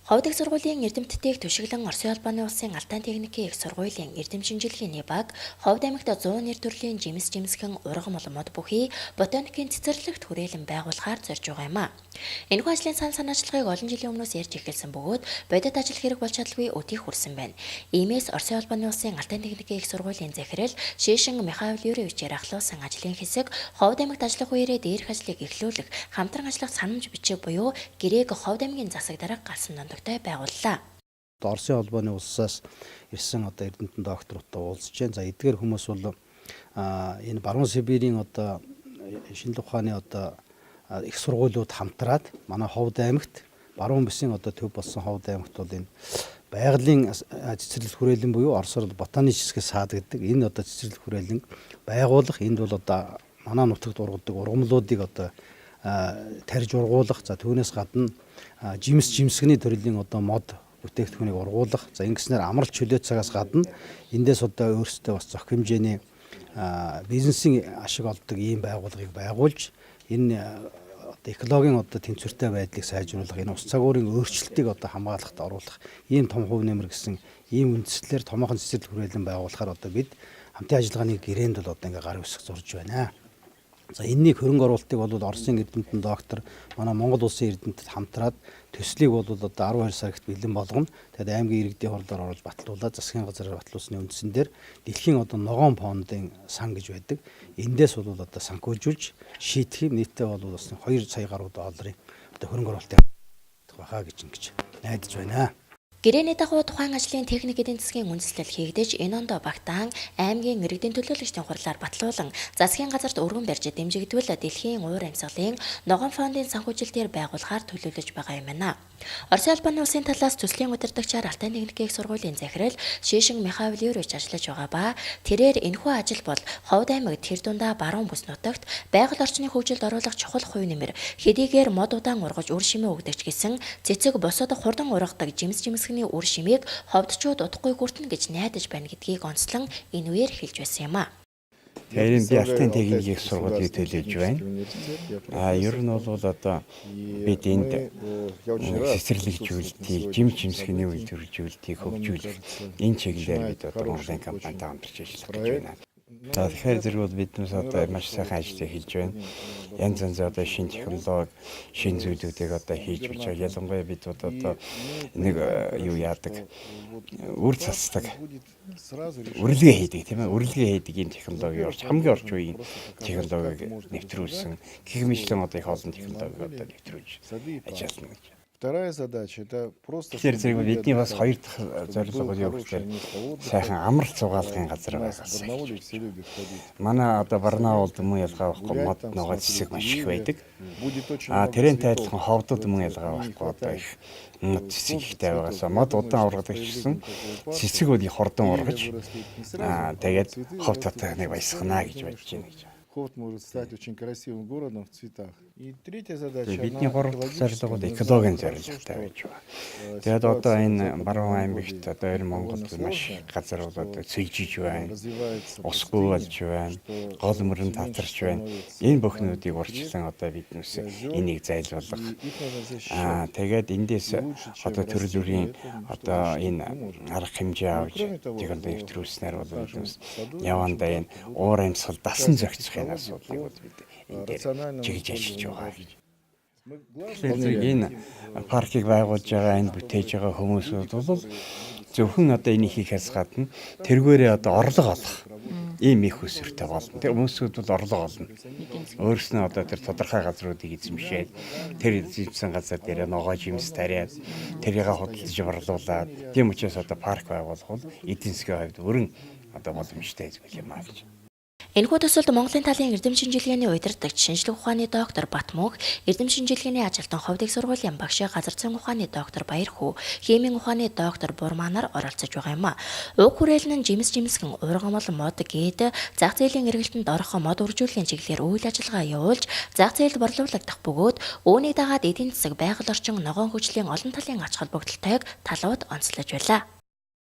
Ховд их сургуулийн эрдэмтдийг түшиглэн Оросын холбооны улсын Алтай техникийн их сургуулийн эрдэм шинжилгээний баг Ховд аймагт 100 нэр төрлийн жимс жимсгэн ургамал мод бүхий ботаникийн цэцэрлэгт хүрээлэн байгуулахаар зорж байгаа юм а. Энэхүү ажлын санал санаачлагыг олон жилийн өмнөөс ярьж эхэлсэн бөгөөд бодит ажил хэрэг болж чадалгүй өдий хүрсэн байна. Иймээс Оросын холбооны улсын Алтай техникийн их сургуулийн захирал Шишин Михаил Юрьевичээр ахлуулсан ажлын хэсэг Ховд аймагт ажиллах үеэрээ дээрх ажлыг эхлүүлэх хамтран ажиллах санамж бичиг буюу гэрээг Ховд аймгийн засаг дарга Галсан Дондогтой байгууллаа. Оросын холбооны улсаас ирсэн одоо эрдэмтэн докторуудтай уулзж байна. За эдгээр хүмүүс бол энэ Баруун Сибирийн одоо шинжлэх ухааны одоо их сургуулиуд хамтраад манай Ховд аймагт Баруун бүсийн одоо төв болсон Ховд аймагт бол энэ байгалийн цэцэрлэг хүрээлэн буюу оросоор ботанический сад гэдэг энэ одоо цэцэрлэг хүрээлэн байгуулах, энд бол одоо манай нутагт ургадаг ургамлуудыг одоо тарьж ургуулах, за түүнээс гадна жимс жимсгэний төрлийн одоо мод бүтээгдэхүүнийг ургуулах, за ингэснээр амралт чөлөө цагаас гадна эндээс одоо өөрсдөө бас зохих хэмжээний бизнесийн ашиг олдог ийм байгууллагыг байгуулж энэ одоо экологийн одоо тэнцвэртэй байдлыг сайжруулах, энэ ус цагуурын өөрчлөлтийг одоо хамгаалахад оруулах ийм том хувь нэмэр гэсэн ийм үндслээр томоохон цэцэрлэг хүрээлэн байгуулахаар одоо бид хамтын ажиллагааны гэрээнд бол одоо ингээ гар үсэх зурж байна. За энэний хөрөнгө оруулалтыг бол Оросын эрдэмтэн доктор манай Монгол улсын эрдэмтэд хамтраад төслийг бол одоо 12 сард бэлэн болгоно. Тэгээд аймгийн иргэдийн хурлаар оруулж батлуулаад засгийн газраар батлуулсны үндсэн дээр дэлхийн одоо ногоон фондын сан гэж байдаг. Эндээс бол одоо санхүүжүүлж шийдэх юм, нийтдээ бол бас 2 сая гаруй долларын одоо хөрөнгө оруулалтыг байхаа гэж ингэж найдаж байна. Гэрээний дагуу тухайн ажлын техник эдийн засгийн үндэслэл хийгдэж, энэ ондоо багтаан аймгийн иргэдийн төлөөлөгчдийн хурлаар батлуулан засгийн газарт өргөн барьж дэмжигдвэл дэлхийн уур амьсгалын ногоон фондын санхүүжилтээр байгуулахаар төлөвлөж байгаа юм байна. Оросын холбооны улсын талаас төслийн удирдагчаар Алтай техникийн их сургуулийн захирал Шишин Михаил Юрьевич ажиллаж байгаа ба тэрээр энэхүү ажил бол Ховд аймаг тэр дундаа баруун бүс нутагт байгаль орчны хөгжилд оруулах чухал хувь нэмэр, хэдийгээр мод удаан ургаж үр шимээ өгдөг ч гэсэн цэцэг бусад хурдан ургадаг жимс жимсгэний үр шимийг ховдчууд удахгүй хүртэнэ гэж найдаж байна гэдгийг онцлон энэ үеэр хэлж байсан юм а. Тэгэхээр би Алтан техникийн их сургуулийг төлөөлж байна. А ер нь бол одоо бид энд цэцэрлэгжүүлэлтийг, жим жимсгэний үйлдвэрлэжүүлэлтийг хөгжүүлэх энэ чиглэлээр бид одоо Монголын компанитай хамтарч ажиллах гэж байна. За тэгэхээр зэрэг бол биднээс одоо маш сайхан ажил эхэлж байна. Янз янзын одоо шинэ технологи, шинэ зүйлүүдийг одоо хийж бич байгаа. Ялангуяа бид одоо нэг юу яадаг, үр цацдаг, үрэлгээ хийдэг тийм ээ, үрэлгээ хийдэг ийм технологи орч хамгийн орч үеийн технологиг нэвтрүүлсэн. Гэх мэтлэн одоо их олон технологиг одоо нэвтрүүлж ажиллана гэж. Вторая задача это просто Тэгэхээр зэрэг бидний бас хоёр дахь зорилго бол юу гэхээр сайхан амралт зугаалгын газар байгуулсан. Манай одоо Барнаулд мөн ялгаа байхгүй мод ногоо цэцэг маш их байдаг. А тэрэнтэй адилхан ховдод мөн ялгаа байхгүй одоо их мод цэцэг ихтэй байгаасаа мод удаан ургадаг ч гэсэн цэцэг бол их хурдан ургаж тэгээд ховд хотыг баясгана гэж бодож байна гэж. Ховд может стать очень красивым городом в цветах. И третья задача. Бидний гурав дахь зорилго бол экологийн зорилготой байж байгаа. Тэгээд одоо энэ Баруун аймагт одоо энэ Монголд маш газар бол одоо цөлжиж байна. Усгүй болж байна. Гол мөрөн татарч байна. Энэ бүхнүүдийг урьдчилан одоо биднээс энийг зайлуулах. Аа тэгээд эндээс одоо төрөл бүрийн одоо энэ арга хэмжээ авч технологи нэвтрүүлснээр бол биднээс явандаа энэ уур амьсгал дасан зохицох энэ асуудлыг бол бид энэ дээр чиглэж ажиллаж байгаа гэж. Тэгэхээр энэ паркийг байгуулж байгаа, энэ бүтээж байгаа хүмүүсүүд бол зөвхөн одоо энийг хийхээс гадна тэргээрээ одоо орлого олох ийм их өсвөртэй болно. Тэр хүмүүсүүд бол орлого олно. Өөрснөө одоо тэр тодорхой газруудыг эзэмшээд тэр эзэмшсэн газар дээр ногоо жимс тариад тэрийг худалдаж борлуулад, тийм учраас одоо парк байгуулах бол эдийн засгийн хувьд өрн одоо боломжтой зүйл юм а гэж. Энэхүү төсөлд Монголын талын эрдэм шинжилгээний удирдагч шинжлэх ухааны доктор Батмөнх, эрдэм шинжилгээний ажилтан Ховд их сургуулийн багш газар зүйн ухааны доктор Баярхүү, химийн ухааны доктор Бурманаар оролцож байгаа юм а. Уг хүрээлэн нь жимс жимсгэн ургамал мод гээд зах зээлийн эргэлтэнд орох мод үржүүлэхийн чиглэлээр үйл ажиллагаа явуулж зах зээлд борлуулагдах бөгөөд үүнийг дагаад эдийн засаг, байгаль орчин, ногоон хөгжлийн олон талын ач холбогдолтойг талууд онцлож байлаа.